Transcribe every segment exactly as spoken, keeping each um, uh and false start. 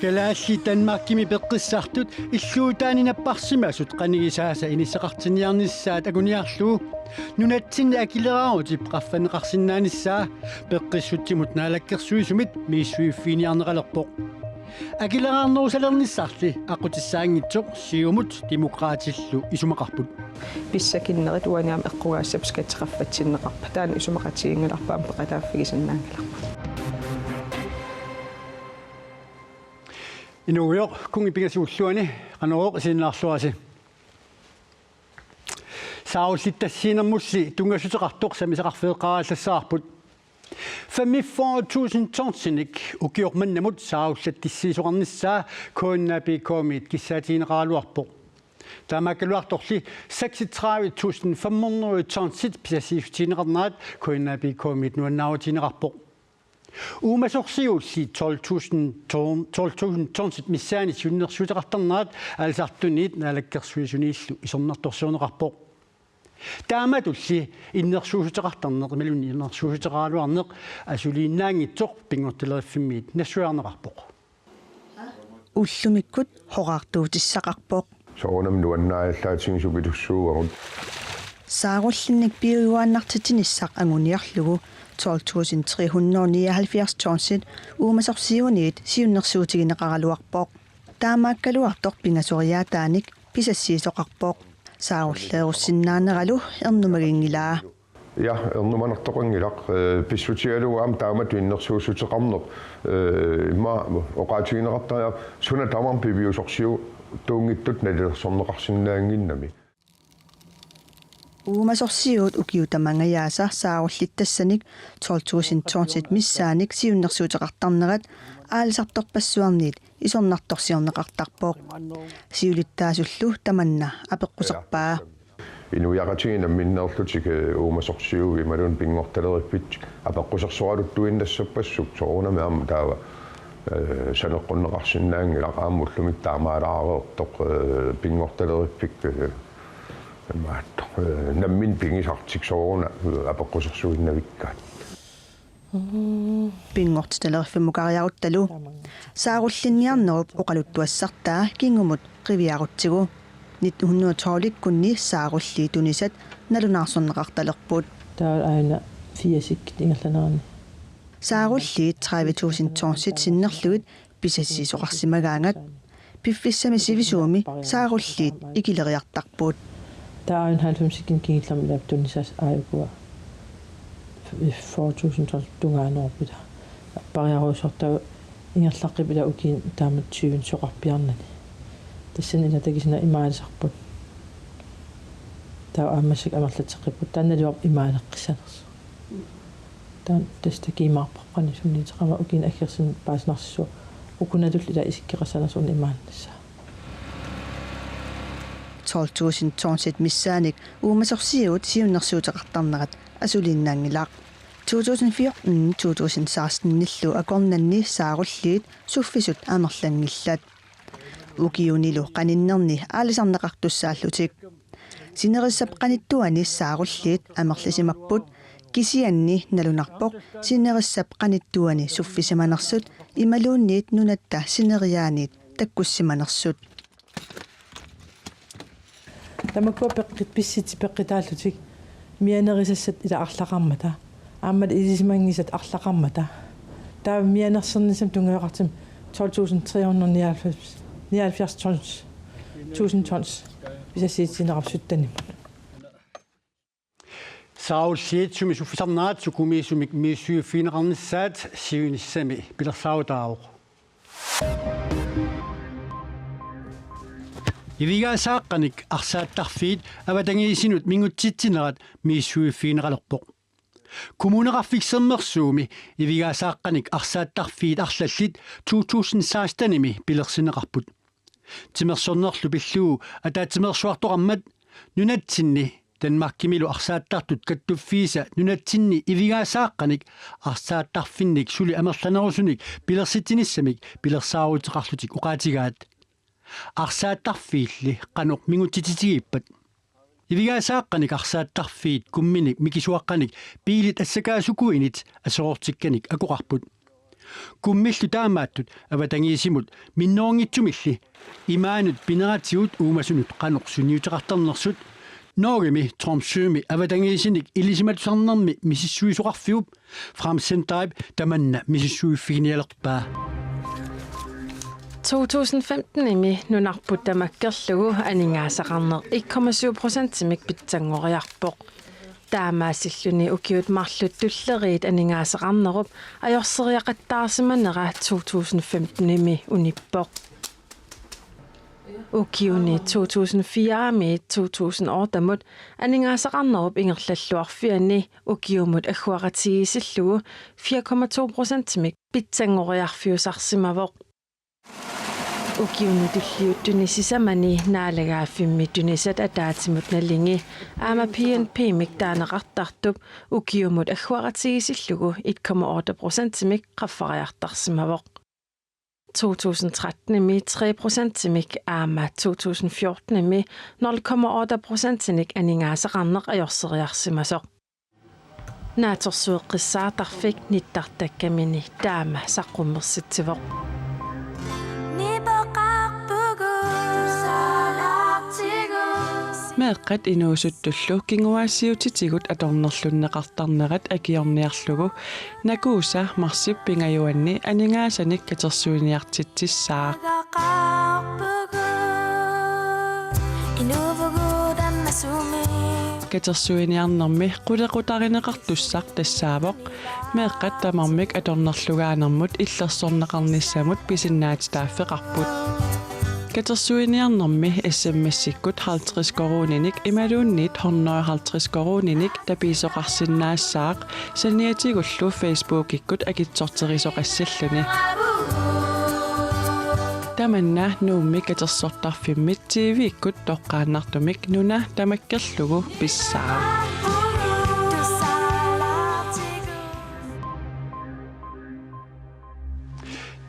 Kalaallit Danmarkimi peqqissartut illuutaani napparsimasut qanigisaasa inissaqartinniarnissaat anguniarlugu nunatsinni akileraarutip qaffanneqarsinnaanissaa peqqissutsimut naalakkersuisumit misissuiffiiniarneqalerpoq. Akileraarnerusalernissarli aqqutissaanngitsoq Siumut Demokraatillu isumaqarput. Pissakinnerit uani aamma eqqugaassapput, skatteqaffatsinneqarpat. Taanna isumaqatiginngilarput, aamma peqataaffigisinnaanngilarput. Inuugujoq, kunngi pingasunngilluinnarlugu, Qanorooq, isiginnaarluarisi. Saarullittassiinermulli tunngassuteqartoq sammisaqarfeeqqaarallassavarput. Femogfyrre tusind tonsinik ukioq mannamut saarullattissiisoqarnissaa K N A P K-miit kissaatigineqaraluarpoq. Taamaakkaluartorli seksogtredive tusind fem hundrede tonsit pisassiissutigineqarnerat K N A P K-miit nuannaarutigineqarpoq. Uumasorsiuulli tolv tusind ton, tolv tusind tonsit missaanni siunnersuuteqartarnerat aalisartuniit naalakkersuisuniillu isornartorsiorneqarpoq. Taamatulli innersuussuteqartarneq imaluunniit innersuussuteqaraluarneq asuliinnaanngitsoq Pinngortitaleriffimmiit nassuiarneqarpoq. Ullumikkut horaartuutissaqarpoq. Soorunami nuannaajallaatigisut pitussuuagut. Saarullinnik piujuaannartitsinissaq anguniarlugu tolv tusind tre hundrede nioghalvfjerds tonsit uumasorsiuuniit siunnersuutigineqaraluarpoq. Taamaakkaluartoq pingasoriaataanik pisassiisoqarpoq. Saarulleerussinnaaneralu ernumaginngilaa. Ja, ernumanartoqanngilaq, eh, pissutigalugu aamma taamatut innersuussuteqarneq, eh, immaqa oqaatigineqartariaqarpoq suna tamarmi piviusorsiutuunngitsutut nalilersorneqarsinnaannginnami. Uumasorsiuut ukiut tamangajaasa saarullittassaanik tolv tusind tonsit missaanik siunnersuuteqartarnerat aalisartorpassuarniit isornartorsiorneqartarpoq. Siulittaasullu tamanna apeqquserpaa. Inuiaqatigiit namminneerlutik, eh, uumasorsiutit imaluunniit Pinngortitaleriffik apeqqusersoraluttuinnassappassuit soorunami aamma taava, eh, saneqqunneqarsinnaanngilaq, aamma ullumikkut taamaalaareertoq, eh, Pinngortitaleriffik, eh, imaattoq, eh, namminneq pigisartik soorunami, eh, apeqqusersuinnavikkaat. Pinngortitaleriffimmukaariaruttalu saarullinniarnerup oqaluttuassartaa kingumut qiviarutsigu. Nitten hundrede tolvikkunni saarulliit tunisat nalunaarsorneqartalerput. Taava aana firsikkut ingerlanerani. Saarulliit tredive tusind tonsit sinnerlugit pisassiisoqarsimagaangat piffissami sivisuumi saarulliit ikileriartarput. Taava halvfemsikkut kingullermi ilaat tunisaat aajukua fyrre tusind tons tungaanut ila. Appariarujussuartut ingerlaqqippoq ila ukiuni taamatut tyvenik soqarpiarnani. Tassani ila takusinnaaneq imaalisarput. Taava aamma massakkut amerlateqqipput. Taannaluarpoq imaaleqqissanersoq. Taanna tassa takujumaarparput qanoq sunniuteqarnersoq ukiuni aggersuni paasinarsissuaq. Uku nalullit ila isikkoqassanersoq una imaannissaa. Tolv tusind tonsit missaanik uumasorsiuut siunnersuuteqartarnerat asuliinnaanngilaq. To tusind fjorten, to tusind seksten-illu akornanni saarulliit suffisut amerlanngillat. Ukiunilu qaninnerni aalisarneqartussaallutik. Sinerissap qanittuani saarulliit amerlisimapput, kisianni nalunarpoq sinerissap qanittuani suffisimanersut imaluunniit nunatta sineriaaniit takkussimanersut. Tamakkua peqqit-, pissutsit peqqutaallutik mianerisassat ila arlaqarmata. Aamma ilisimanngisat arlaqarmata. Taava mianersornissamut tunngaveqartumik tolv tusind tre hundrede nioghalvfjerds, nioghalvfjerds tons, tusind tons, pisassiissutigineqarpoq syttenimut. Saarulliit sumi suffisarnerat sukumiisumik misissuiffigineqarnissaat siunissami pilersaarutaavoq. Ivigaasaaqqanik arsaattarfiit avatangiisinut mingutsitsinerat misissuiffigineqalerpoq. Kommuneqarfik Sermersuumi Ivigaasaaqqanik arsaattarfiit arlallit to tusind seksten-imi pilersinneqarput. Timersornerlu pillugu ataatsimeersuartoqarmat nunatsinni Danmarkimilu arsaattartut kattuffiisa nunatsinni Ivigaasaaqqanik arsaattarfinnik suli amerlanerusunik pilersitsinissamik pilersaaruteqarlutik oqaatigaat. Arsaattarfiilli qanoq mingutsitsitigiippat? Ivigaasaaqqanik arsaattarfiit kumminik mikisuaqqanik biilit assakaasukuinit asserortikkanik akoqarput. Kummillu taamaattut avatangiisimut minnerunngitsumilli imaanut pineratigut uumasunut qanoq sunniuteqartarnersut Norgemi Tromsømi avatangiisinik ilisimatusarnermi misissuisoqarfiup Frem Senterip tamanna misissuiffiginialerpaa. To tusind femten-imi nunarput tamakkerlugu aningaasaqarneq en komma syv procentimik pitsanngoriarpoq. Taamaasilluni ukiut marluk tulleriit aningaasaqarnerup ajorseriaqattaarsimanera to tusind femten-imi unippoq. Ukiuni to tusind fire-miit to tusind otte-mut aningaasaqarnerup ingerlalluarfiani ukiumut agguaqatigiissillugu fire komma to procentimik pitsanngoriarfiusarsimavoq. Ukiuni tulliuttuni sisamani naalagaaffimmi tunisat ataatsimut nalingi aamma B N P-mik taaneqartartup ukiumut agguaqatigiissillugu en komma otte procentimik qaffariartarsimavoq. To tusind tretten-imi tre procentimik aamma to tusind fjorten-imi nul komma otte procentinik aningaasaqarneq ajorseriarsimasoq. Naatsorsueqqissaartarfik nittartakkamini taama saqqummersitsivoq. Meeqqat inuusuttullu kinguaassiuutitigut atornerlunneqartarnerat akiorniarlugu Nakuusa marsip pingajuanni aningaasanik katersuiniartitsissaaq. Katersuiniarnermi qulequtarineqartussaq tassaavoq meeqqat tamarmik atornerlugaanermut illersorneqarnissamut pisinnaatitaaffeqarput. Katersuiniarnermi S M S-ikkut halvtreds koruuninik imaluunniit hundrede og halvtreds koruuninik tapiisoqarsinnaassaaq saniatigullu Facebookikkut akitsorterisoqassalluni. Tamanna Nuummi katersortarfimmi T V-kkut toqqaannartumik nuna tamakkerlugu pissaaq.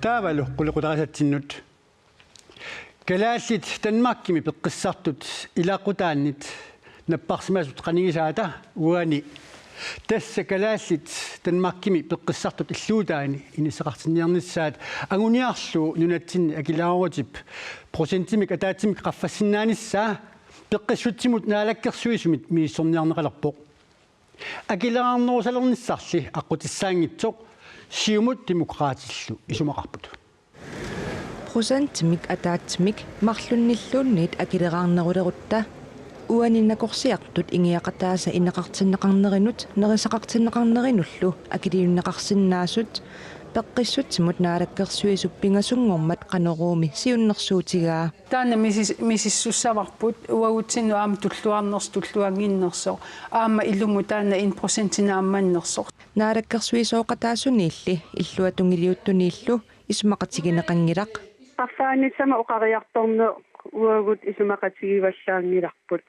Taavalu qulequtarisatsinnut. Kalaallit Danmarkimi peqqissartut ilaqutaannit napparsimasut qanigisaata uani. Tassa kalaallit Danmarkimi peqqissartut illuutaani inissaqartinniarnissaat anguniarlugu nunatsinni akileraarutip procentimik ataatsimik qaffassinnaanissaa peqqissutsimut naalakkersuisumit misissorniarneqalerpoq. Akileraarnerusalernissarli aqqutissaanngitsoq Siumut Demokraatillu isumaqarput. Procentimik ataatsimik marlunnilluunniit akileraarnerulerutta uani nakorsiartut ingiaqataasa ineqartinneqarnerinut nerisaqartinneqarnerinullu akiliunneqarsinnaasut peqqissutsimut naalakkersuisup pingasunngormat Qanoroomi siunnersuutigaa. Taanna misis- misissussavarput uagutsinnut aamma tulluarnersoq tulluannginnersoq aamma ilumut taanna en procenti naammannersoq. Naalakkersuisooqataasuniilli illuatungiliuttuniillu isumaqatigineqanngilaq. Qaffaanissama oqariartorneq uagut isumaqatigivallaanngilarput.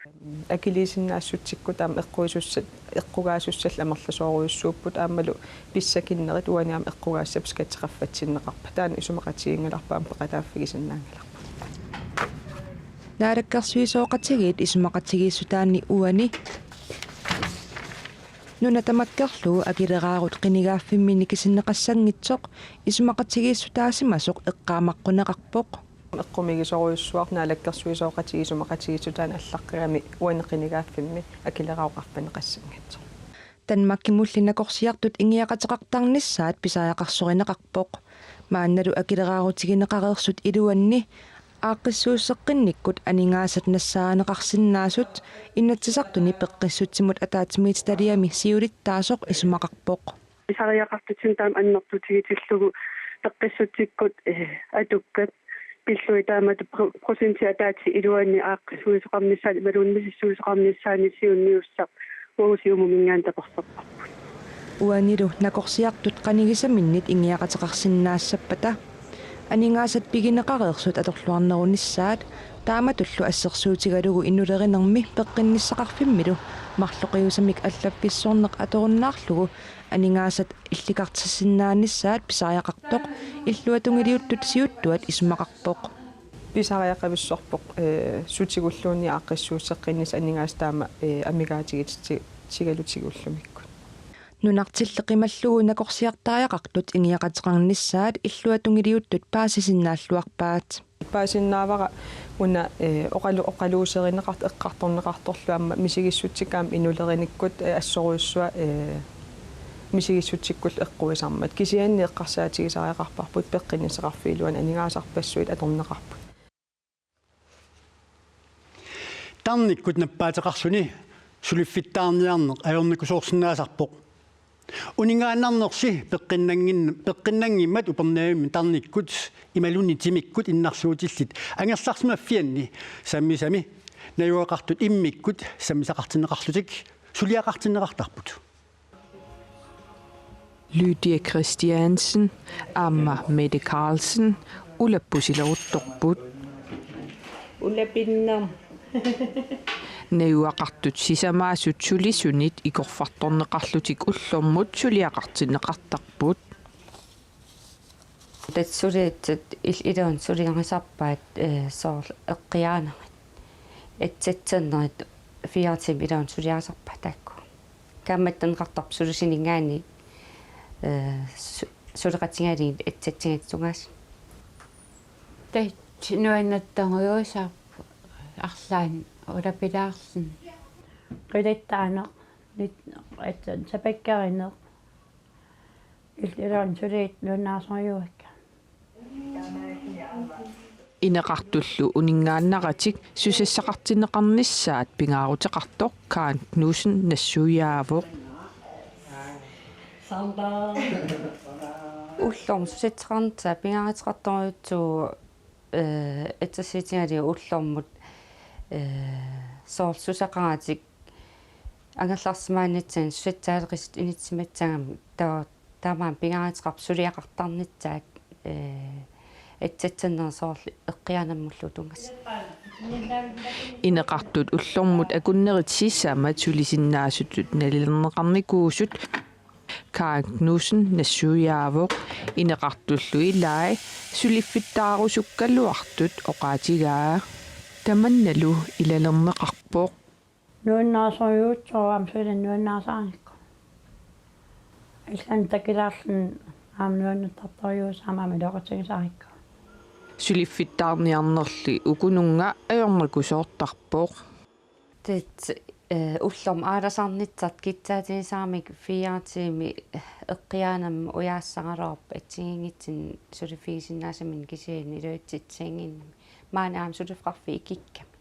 Akiliisinnaassutsikkut aamma eqquisussat eqqugaasussat amerlasoorujussuupput aammalu pissakinnerit uani aamma eqqugaassappat skatteqaffatsinneqarpat taanna isumaqatiginngilarput aamma peqataaffigisinnaanngilarput. Naalakkersuisooqatigiit isumaqatigiissutaanni uani nuna tamakkerlugu akileraarut qinigaaffimmi nikisinneqassanngitsoq isumaqatigiissutaasimasoq eqqaamaqquneqarpoq. Eqqumiigisorujussuarput naalakkersuisooqatigiit isumaqatigiissutaanni allaqqagami uani qinigaaffimmi akileraarut qaffanneqassanngitsoq. Danmarkimulli nakorsiartut ingiaqateqartarnissaat pisariaqarsorineqarpoq. Maannalu akileraarutigineqareersut iluanni aaqqissuusseqqinnikkut aningaasat nassaarineqarsinnaasut Inatsisartuni peqqissutsimut ataatsimiititaliami siulittaasoq isumaqarpoq. Pisariaqartutsinnut taama annertutigitillugu peqqissutsikkut atukkat pillugit taamatut pro- procentit ataatsit iluanni aaqqissuisoqarnissaat imaluunniit misissuisoqarnissaannik siunniussaq uagut Siumuminngaanniit tapersersorparput. Uanilu nakorsiartut qanigisaminnit ingiaqateqarsinnaassappata aningaasat pigineqareersut atorluarnerunissaat taamatullu assersuutigalugu inulerinermi peqqinnissaqarfimmilu marloqiusamik allaffissorneq atorunnaarlugu aningaasat illikartissinnaanissaat pisariaqartoq illuatungiliuttut siuttuat isumaqarpoq. Pisariaqavissorpoq, eh, sutigulluunniit aaqqissuusseqqinnissaq aningaasat taama, eh, amigaatigigalutik ullumikkut. Nunartilleqimallugu nakorsiartariaqartut ingiaqateqarnissaat illuatungiliuttut paasisinnaalluarpaat. Paasinnaavara una, eh, oqalu-, oqaluuserineqart-, eqqartorneqartorlu aamma misigissutsikka aamma inulerinikkut, eh, assorujussuaq, eh, misigissutsikkullu eqquisarmat. Kisianni eqqarsaatigisariaqarparput peqqinnissaqarfiit iluanni aningaasarpassuit atorneqarput. Tarnikkut nappaateqarluni suliffittaarniarneq ajornakusoorsinnaasarpoq. Uninngaannarnersi peqqinnanngin-, peqqinnanngimmat Upernavimmi tarnikkut imaluunniit timikkut innarluutillit angerlarsimaffianni sammisami najugaqartut immikkut sammisaqartinneqarlutik suliaqartinneqartarput. Lydia Christiansen aamma Mette Carlsen ulappusileruttorput. Ulapinnermut. Najugaqartut sisamaasut sulisunit ikorfartorneqarlutik ullormut suliaqartinneqartarput. Tassa suliassat il-, iluani suliarisarpaat, eh, soorlu eqqiaanerit. Etsatsernerit fire timer iluani suliarisarpaat taakku. Kaammattorneqartarpoq sulisuninngaanniit, eh, su-, suleqatigalugit etsatsigatsigu tungaanut. Tassa nuannertarujuusarpoq arlaannik ulapilaarluni. Qilattaaneq, nit-, etsan sapakkarineq. Il-, iluani suliat nuannaasorujuuakka. Ineqartullu uninngaannaratik susassaqartinneqarnissaat pingaaruteqartoq Karen Knudsen nassuiaavoq. Ullormut susassaqarnissaa pingaaruteqartorujussuuvoq, eh, assersuutigalugu ullormut, eh, soorlu susaqaratik angerlarsimaarnissannut susassaaleqisut inissimassagamik taava taamaammat pingaaruteqarpoq suliaqartarnissaat, eh, etsatsernerit soorlu eqqiaanermullu tungaanut. Ineqartut ullormut akunnerit sisamat sulisinnaasutut nalilerneqarnikuusut Karen Knudsen nassuiaavoq. Ineqartullu ilai suliffittaarusukkaluartut oqaatigaa. Tamannalu ilalerneqarpoq. Nuannaasorujuussaaq aamma suli nuannaarsaarikku. Illit takilaarluni aamma nuannertartorujuussaaq aamma iluaqutigisarikku. Suliffittaarniarnerli ukununnga ajornakusoortarpoq. Tassa, eh, ullormut aalasarnissaq kissaatigisarami fire timer, eh, eqqiaanermut ujaassagaluarpoq assigiinngitsunik suliffigisinnaasaminnik kisianni iluatsitsissaaginnami. Maani aamma suliffeqarfiit ikikkami.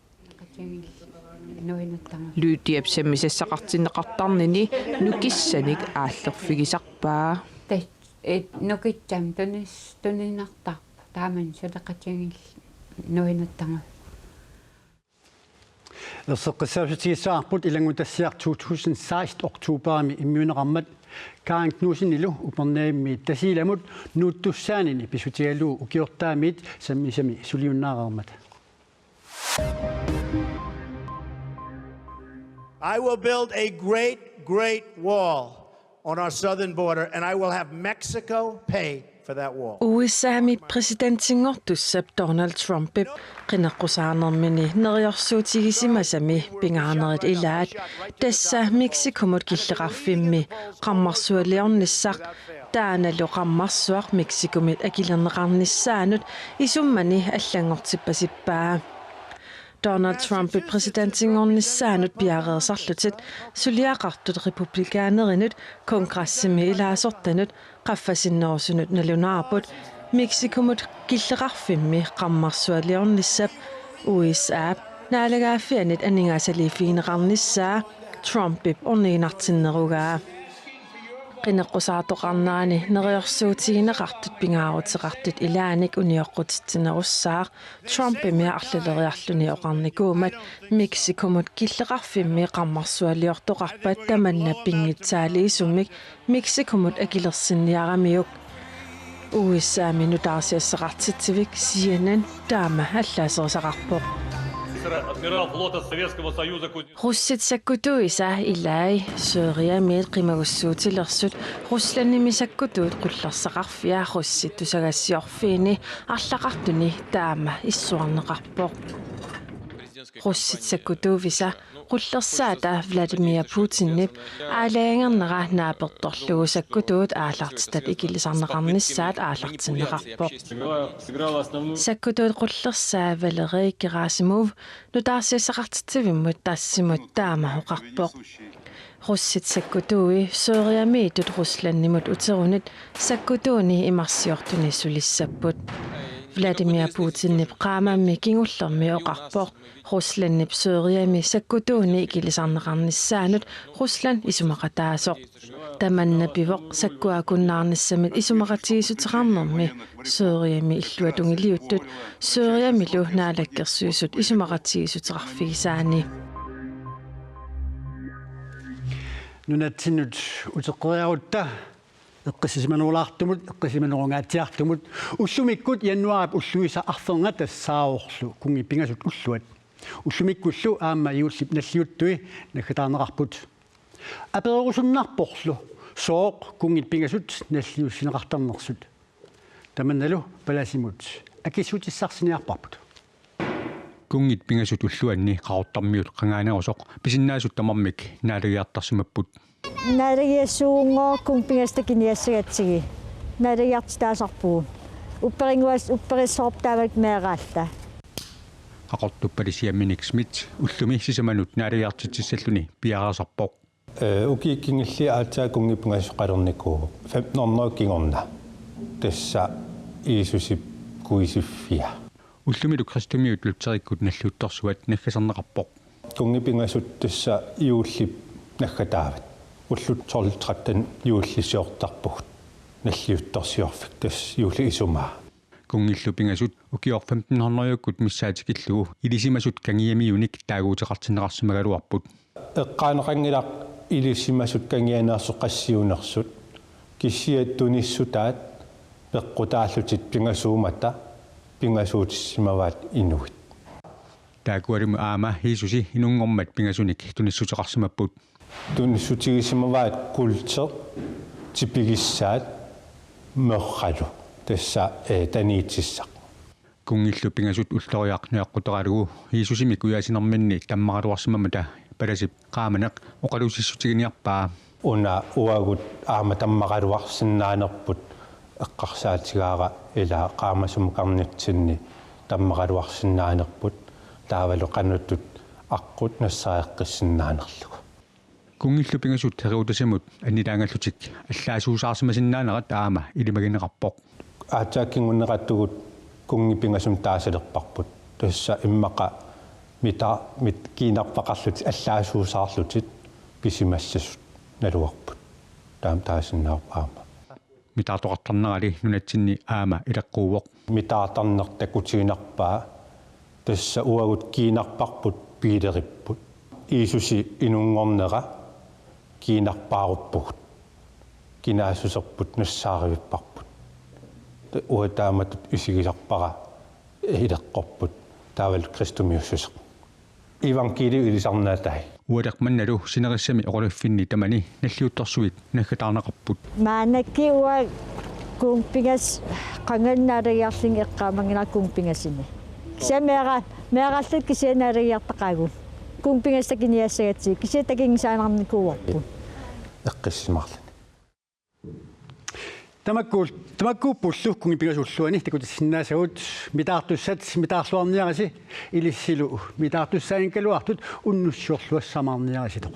Lydiap sammisassaqartinneqartarnini nukissanik aallerfigisarpaa. Tassa, eh, nukissamik tunis-, tunineqartarpoq. Taamani suleqatigiilluta nuannertarujuuvoq. Erseqqissaassutigissavarput ilanngutassiaq to tusind seksten oktoberimi immiunneqarmat Karen Knudsenilu Upernavimmi Tasiilamut nuuttussaanini pissutigalugu ukiortaamiit sammisami suliunnaareermat. I will build a great, great wall on our southern border, and I will have Mexico pay for that wall. U S A-mi præsidentinngortussap Donald Trumpip qineqqusaarnermini neriorsuutigisimasami pingaanerit ilaat, tassa Mexicomut killeqarfimmi qarmarsualiornissaq, taannalu qarmarsuaq Mexicomit akilerneqarnissaanut isummani allanngortippasippaa. Donald Trumpip præsidentinngornissaanut piareersarlutit suliaqartut republikanerinut kongressimi ilaasortanut qaffasinnerusunut nalunaarput Mexicomut killeqarfimmi qarmarsualiornissap U S A-p naalagaaffianit aningaasaliiffigineqarnissaa Trumpip orniginartinnerugaa. Qineqqusaartoqarnerani neriorsuutigineqartut pingaaruteqartut ilaannik unioqqutitsinerussaaq Trumpimi arlaleriarluni oqarnikuummat Mexicomut killeqarfimmi qarmarsualiortoqarpat tamanna pinngitsaaliisumik Mexicomut akilersinniaramiuk. U S A-mi nutaarsiassaqartitsivik C N N taama allaaserisaqarpoq. Адмирал флота Советского Союза Кузнецов. Russit sakkutuisa ilai Syyriamiit qimagussuutilersut Ruslandimi sakkutuut qullersaqarfia russit tusagassiorfiini arlaqartuni taama issuarneqarpoq. Russit sakkutuisa qullersaata Vladimir Putinip aalajangernera naapertorlugu sakkutuut aallartitat ikilisarneqarnissaat aallartinneqarpoq. Sakkutuut qullersaa Valeri Gerasimov nutaarsiassaqartitsivimmut tassimut taama oqarpoq. Russit sakkutuui Syyriamiittut Ruslandimut uterunit sakkutuuni imarsiortuni sulissapput. Vladimir Putinip qaamammi kingullermi oqarpoq Ruslandip Syyriami sakkutuuni ikilisarneqarnissaanut Rusland isumaqataasoq. Tamanna pivoq sakkuakunnaarnissamit isumaqatigiissuteqarnermi Syyriami illuatungiliuttut Syyriamilu Naalakkersuisut isumaqatigiissuteqarfigisaani. Nunatsinnut uteqqeriarutta eqqissisimanerulaartumut, eqqissisimanerungaatsiartumut, ullumikkut januaarip ulluisa arfernga tassaavorlu kunngit pingasut ulluat. Ullumikkullu aamma juullip nalliuttui naggataarneqarput. Apererusunnarporlu sooq kunngit pingasut nalliussineqartarnersut. Tamannalu palasimut akissutissarsiniarparput. Kunngit pingasut ulluanni Qaqortormiut qangaanerusoq pisinnaasut tamarmik naalagiartarsimapput. Naalagiassuunngooq kunngit pingasut taakku niassagatsigit. Naalagiartitaasarpugut. Upperinnguas-, upperissoorput taavalu meeraalluta. Qaqortup palisiaminik Schmidt ullumi sisamanut naalagiartitsissalluni piareersarpoq. Eh, ukiut kingulliit aatsaat kunngit pingasut qalernikuuvoq. Femten hundrede kingorna. Tassa Jiisusip kuisiffia. Ullumilu kristumiut lutherikkut nalliuttorsuat naggaserneqarpoq. Kunngit pingasut tassa juullip naggataavat. Ullut tolv tretten juullisiortarpugut. Nalliuttorsiorfik tassa juullip isumaa. Kunngillu pingasut ukioq femten hundredekkut missaa tikillugu ilisimasut kangiamiunik taaguuteqartinneqarsimagaluarput. Eqqaaneqanngilaq ilisimasut kangianeersut qassiunersut, kisianni tunissutaat peqqutaallutik pingasuummata pingasuutissimavaat inuit. Taakkualimut aamma Jiisusi inunngormat pingasunik tunissuteqarsimapput. Tunissutigisimavaat kulti, tipigissaat, merralu, tassa, eh, taniitissaq. Kunngillu pingasut ulloriaq nuaqqutaralugu Jiisusimik ujaasinerminni tammaraluarsimammata palasip qaamaneq oqaluusissutiginiarpaa. Una uagut aamma tammaraluarsinnaanerput eqqarsaatigaara, ila qaamasumikarnitsinni tammaraluarsinnaanerput taavalu qanoq ittut aqqut nassareqqissinnaanerlugu. Kunngillu pingasut Herodesimut annilaangallutik allaasuusaarsimasinnaanerat aamma ilimagineqarpoq. Aatsaat kinguneqartugut kunngit pingasumik taasalerparput. Tassa immaqa mita-, mit-, kiinarpaqarlutik allaasuusaarlutik pisimassasut naluarput. Taama taasinnaavoq aamma. Mitaartoqartarnerali nunatsinni aamma ileqquuvoq. Mitaartarneq takutiinnarpaa, tassa uagut kiinarparput Piiteripput. Jiisusi inunngornera kiinarpaaruppugut. Kinaassuserput nassaarivipparput. Uanga taamatut isigisarpara ileqqorput taavalu kristumiussuseq. Evangeliu ilisarnaatai. Ualeq mannalu sinerissami oqaluffinni tamani nalliuttorsuit naggataarneqarput. Maannakkut uanga kunngit pingasut qangannaalagiarlunga eqqaamanngilara kunngit pingasuni. Kisianni meera-, meeraalluta kisianni naalagiartaqaagut. Kunngit pingasut taakku niassagatsigit. Kisianni takunngisaannarnikuuarput. Eqqissisimaarluni. Tamakku-, tamakkuuppullu kunngit pingasut ulluanni takutissinnaasagut mitaartussat mitaarluarniarisi ilissilu mitaartussaanngikkaluartut unnussiorluassamaarniarisitoq.